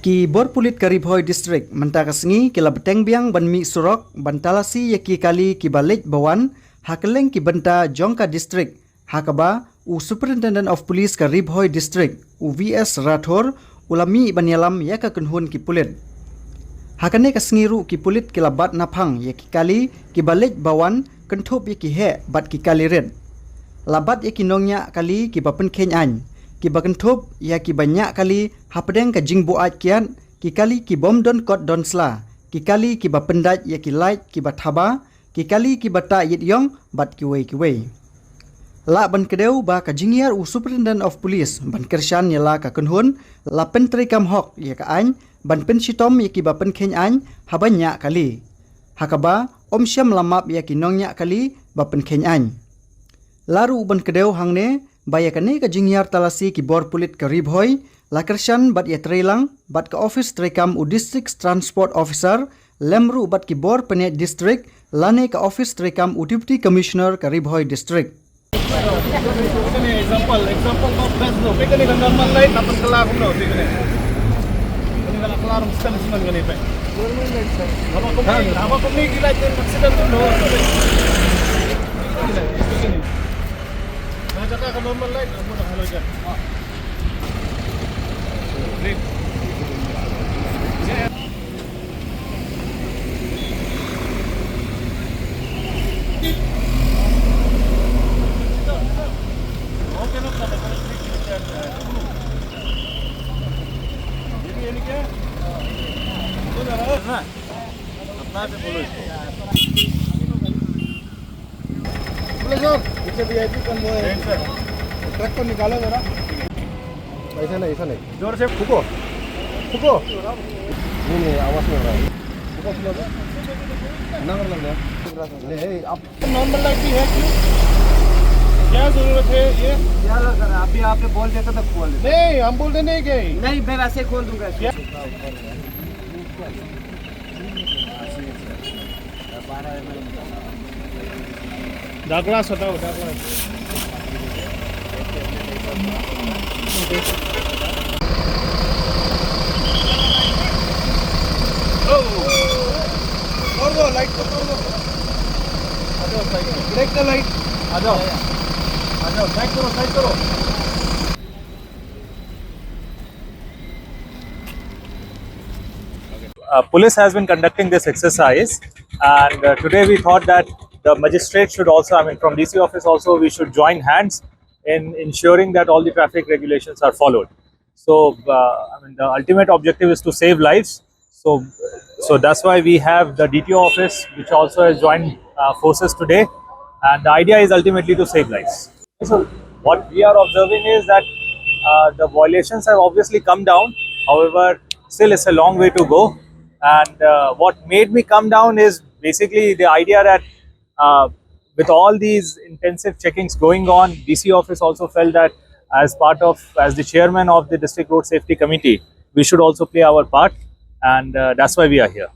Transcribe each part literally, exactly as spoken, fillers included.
Ki bor pulit ka Ri Bhoi District mynta ka sngi ki la bteng biang ban mih surok ban talasi ïa ki kali kiba leit ba wan ha kylleng ki bynta jong ka district, ha kaba u Superintendent of Police ka Ri Bhoi District, u V S Rathore, u la mih ban ïalam ïa ka kynhun ki pulit. Ha kane ka sngi ruh ki pulit ki la bat naphang ïa ki kali kiba leit ba wan, kynthup ïa ki heh bad ki kali rit. La bat ïa ki nongñiah kali kiba pynkheiñ aiñ, kiba kynthup ïa kiba ñiah kali hapdeng ka jingbuaid kiad, ki kali ki bym don kot don sla, ki kali kiba pyndait ïa ki lait kiba thaba, ki kali kiba tah ïit ïong bad kiwei kiwei. Lah ban kdew ba ka jingïar u Superintendent of Police ban kyrshan ïa la ka kynhun la pyntreikam hok ïa ka aiñ ban pynshitom ïa kiba pynkheiñ aiñ haba ñiah kali, ha kaba ym shym la map ïa ki nongñiah kali ba pynkheiñ aiñ. La ruh ban kdew hangne ba ïa kane ka jingïar talasi ki bor pulit ka Ri Bhoi la kyrshan bad ïatreilang bad ka office treikam u District Transport Officer, lem ruh bad ki bor pynïaid district lane ka office treikam u Deputy Commissioner ka Ri Bhoi District. Example, example of gas lo. Pekani ka normal light, napan kala kumno, pekani. Kani kala kala rum stem siman kani pe. Haba kumni, haba kumni gila jen accident kumno. Pekani, pekani. Na jaka ka normal light, amu na halogen. बोले सर, पीछे वीआईपी कौन वो है? ट्रक को निकालो जरा। ऐसा नहीं, ऐसा नहीं। जोर से फूको। फूको। नहीं, नहीं, आवाज नहीं आ रहा है। फूको, फूको। ना कर लग गया। नहीं, आप नॉर्मल लाइट भी है क्यों? क्या जरूरत है ये? क्या लग रहा है? अभी आपने बोल देता तो खोल देता। नहीं, हम बोलते नहीं गए। नहीं, मैं वैसे खोल दूंगा इसको। क्या? Douglas, हटाओ, Douglas। तोड़ दो, लाइट को तोड़ दो। आ जाओ, साइड में। ब्रेक द लाइट। आ जाओ। आ जाओ, साइड करो, साइड करो। Uh, police has been conducting this exercise, and uh, today we thought that the magistrate should also, I mean, from D C office also, we should join hands in ensuring that all the traffic regulations are followed. So, uh, I mean, the ultimate objective is to save lives. So, so that's why we have the D T O office, which also has joined uh, forces today, and the idea is ultimately to save lives. So what we are observing is that uh, the violations have obviously come down. However, still it's a long way to go. And uh, what made me come down is basically the idea that uh, with all these intensive checkings going on, D C office also felt that as part of, as the chairman of the District Road Safety Committee, we should also play our part, and uh, that's why we are here.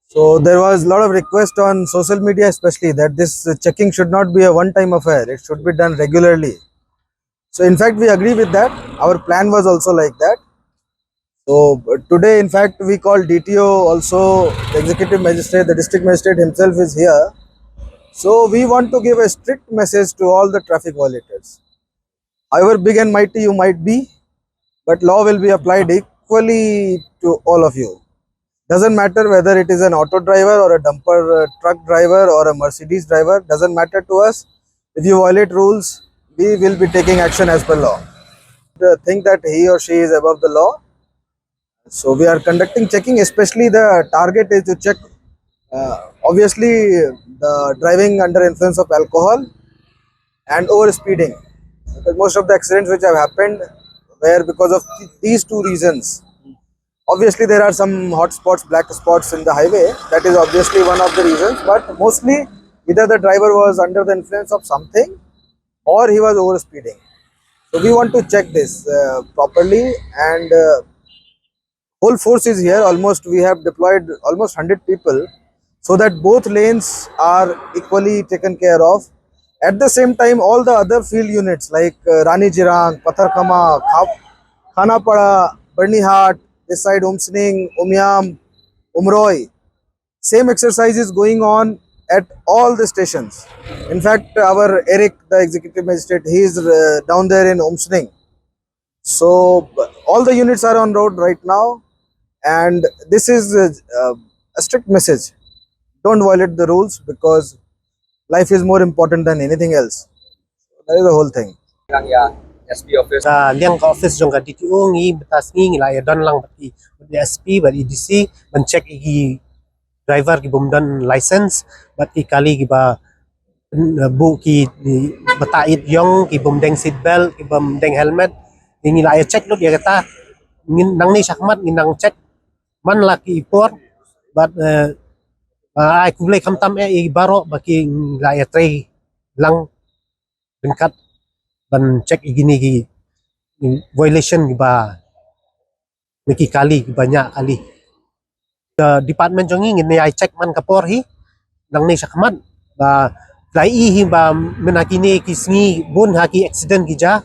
So there was a lot of request on social media especially that this uh, checking should not be a one-time affair. It should be done regularly. So in fact, we agree with that. Our plan was also like that. So uh, today, in fact, we called D T O also, the executive magistrate, the district magistrate himself is here. So we want to give a strict message to all the traffic violators. However big and mighty you might be, but law will be applied equally to all of you. Doesn't matter whether it is an auto driver or a dumper uh, truck driver or a Mercedes driver, doesn't matter to us. If you violate rules, we will be taking action as per law. The thing that he or she is above the law. So we are conducting checking, especially the target is to check. Uh, obviously, the driving under influence of alcohol and over speeding. Because most of the accidents which have happened were because of th- these two reasons. Obviously, there are some hot spots, black spots in the highway. That is obviously one of the reasons. But mostly, either the driver was under the influence of something or he was over speeding. So we want to check this uh, properly, and uh, whole force is here. Almost we have deployed almost hundred people so that both lanes are equally taken care of. At the same time, all the other field units like uh, Rani Jirang, Patharkhama, Kha- Khanapara, Byrnihat, this side Umsning, Umiam, Umroi. Same exercise is going on at all the stations. In fact, our Eric, the executive magistrate, he is uh, down there in Umsning. So all the units are on road right now, and this is a, a strict message. Don't violate the rules because life is more important than anything else. That is the whole thing. Kang ya S P office. Ka liang ka office jong ka D T O ngi mynta sngi ngi la ïa don lang bad i S P bad i D C ban check i driver ki bym don license bad ki kali kiba, mm, buh ki, mm, bata ïeit ïong, ki bym deng seat belt, ki bym deng helmet. Ngi la ïa check lut ïa kata. Ngin nangne shakhmat ngin nang check man la ki por bad, eh, ai khublei khamtam eh ïa baroh ba ki la ïa trei lang ryngkat ban check ïa kine ki violation kiba na ki kali kiba ñiah kali. Ka department jong ngi ngin ïa check man ka por hi nangne shakhmat ba la i hi ba mynta kine ki sngi bun ha ki accident ki ja,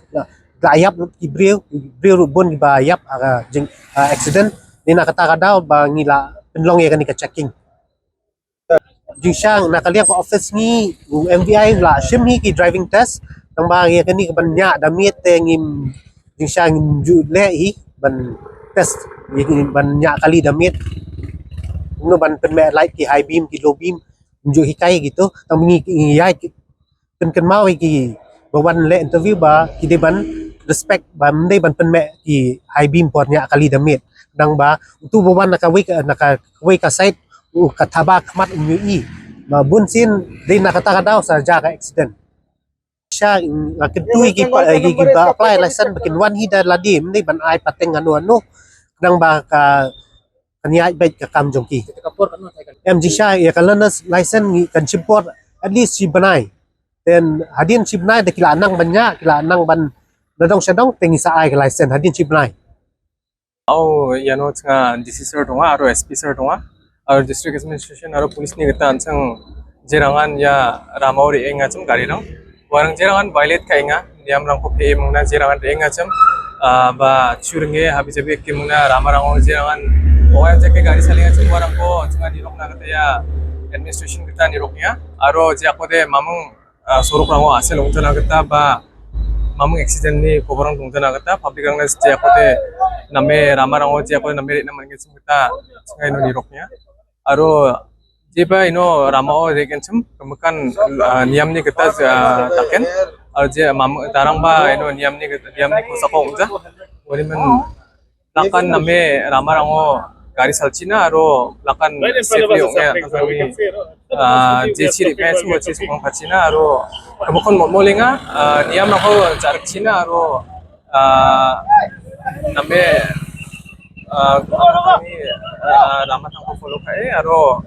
la ïap ki briew, briew bun kiba ïap ha ka jing, ha accident. Ni na kata ka daw ba ngi la pynlong ïa kane ka checking. Jingshisha na ka liang ka office ngi, u M V I la shim hi ki driving test, tang ba ïa kane ka ban ñiah da miet te ngim, jingshisha ngim ju leh hi ban test, ïa ki ban ñiah kali da miet. Kumno ban pynmeh light ki high beam ki low beam, ngim ju hikai kito, tang ngi, ngi ïa ki pyn kynmaw ïa ki ba wan leh interview ba ki dei ban respect ba ym dei ban pynmeh ki high beam por ñiah kali da miet. Nang ba utu ba wan na kawei ka, na kawei ka side u ka thaba khmat u ñiuhi. Ba bun sien dei na kata ka daw sa ja ka accident. Sha nga kyntu ïa ki ba, ïa ki ba apply license ba kin wan hi da lade, ym dei ban ai pateng hano hano. Nang ba ka, kan ïaid beit ka kam jong ki. Em jingshisha ïa ka learner's license ngi kan shim por at least shi bnai. Then hadien shi bnai da ki la nang ban ñiah, ki la nang ban nadong shadong, te ngi sa ai ka license hadien shi bnai. Au, ïano, nga D C sir tong nga, aro S P sir tong nga, aro district administration, aro police ni kata ansang jerangan ïa rama ori enga cham gari rang. Warang jerangan violate ka enga, niam rang ko pe mungna jerangan enga cham, ah, ba churenge habi jabi ki mungna rama rang o jerangan. Oya jake gari salinga cham warang ko chunga nirok na kata ïa administration kata nirok ïa. Aro je ako de mamung ah, sorok rango asel ong tana kata ba mamung accident ni koborang tung tana kata public rang nas je ako te name rama rango je ako name ri naman ngi sum kata sungai no nirok nya. Aro je ba ino rama o je ken sum kemekan, ah, niam ni kata, ah, taken. Aro je mamung tarang ba ino niam ni kata, niam ni ko sako ong ta. Wani man lakan name rama rango gari salchina aro lakan safely ong ya tang ni, ah, je chiri pe sum je sum pachina aro kemukon mo molinga, ah, niam rango char china aro, ah, name, ah, ni, ah, rama tang ko follow kai aro,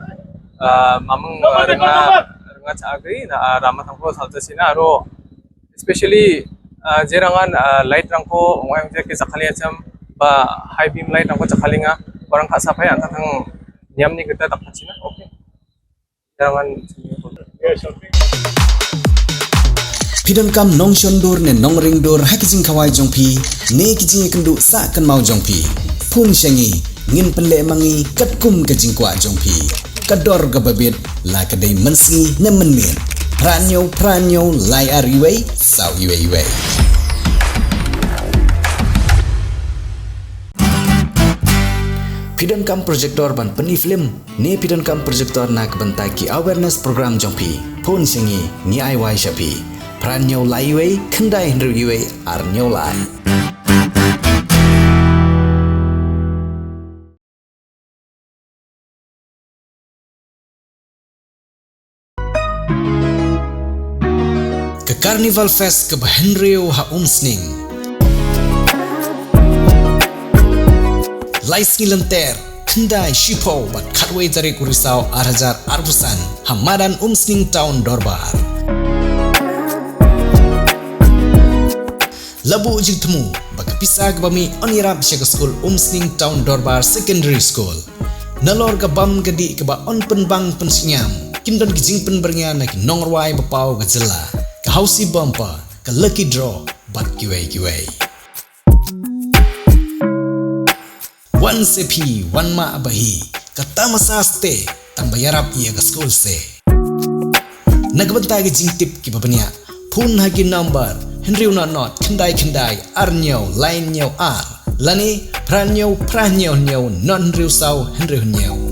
ah, mamung, ah, renga renga chagri na, ah, rama tang ko salta china aro especially, ah, jerangan, ah, light rangko ong ong je ke jakhali acham ba high beam light rangko jakhali nga orang ka sapai anta thang niam ni kita tak china. Okay. Jerangan. Phi donkam nongshon dur ne nongring dur ha ki jingkhawai jong phi ne ki jingkynduh sah kynmaw jong phi. Phone sha ngi ngin pynleh ma ngi katkum ka jingkwah jong phi. Ka dor kaba bit la ka dei mynsngi ne mynmiet. Phra hynñiew phra hynñiew lai ar iwei saw iwei iwei. Phi donkam projector ban pyni film ne phi donkam projector na ka bynta ki awareness program jong phi. Phone sha ngi, ngi ai wai sha phi. Phra hynñiew lai iwei khyndai hynriew iwei ar hynñiew lai. Ka Carnival Fest kaba hynriew ha Umsning. Lai sngi lynter, khyndai, shiphew bad khatwei tarik u Risaw ar hajar arphew san ha madan Umsning Town Dorbar. La buh jingthmu ba ka pisa kaba mih yn ïarap sha ka skul Umsning Town Dorbar Secondary School. Nalor ka bam ka dih kaba yn pynbang pynshitom, kin don ki jingpynbyrngia na ki nongrwai ba paw ka jylla, ka Housie Bumper, ka Lucky Draw bad kiwei kiwei. Pan se phi wan mah ba hi ka tamasa ste tang ba ïarap ïa ka skul se. Na ka bynta ki jingtip kiba bniah, phone ha ki number hynriew nod nod khyndai khyndai ar hynñiew lai hynñiew ar lane phra hynñiew phra hynñiew hynñiew nod hynriew saw hynriew hynñiew.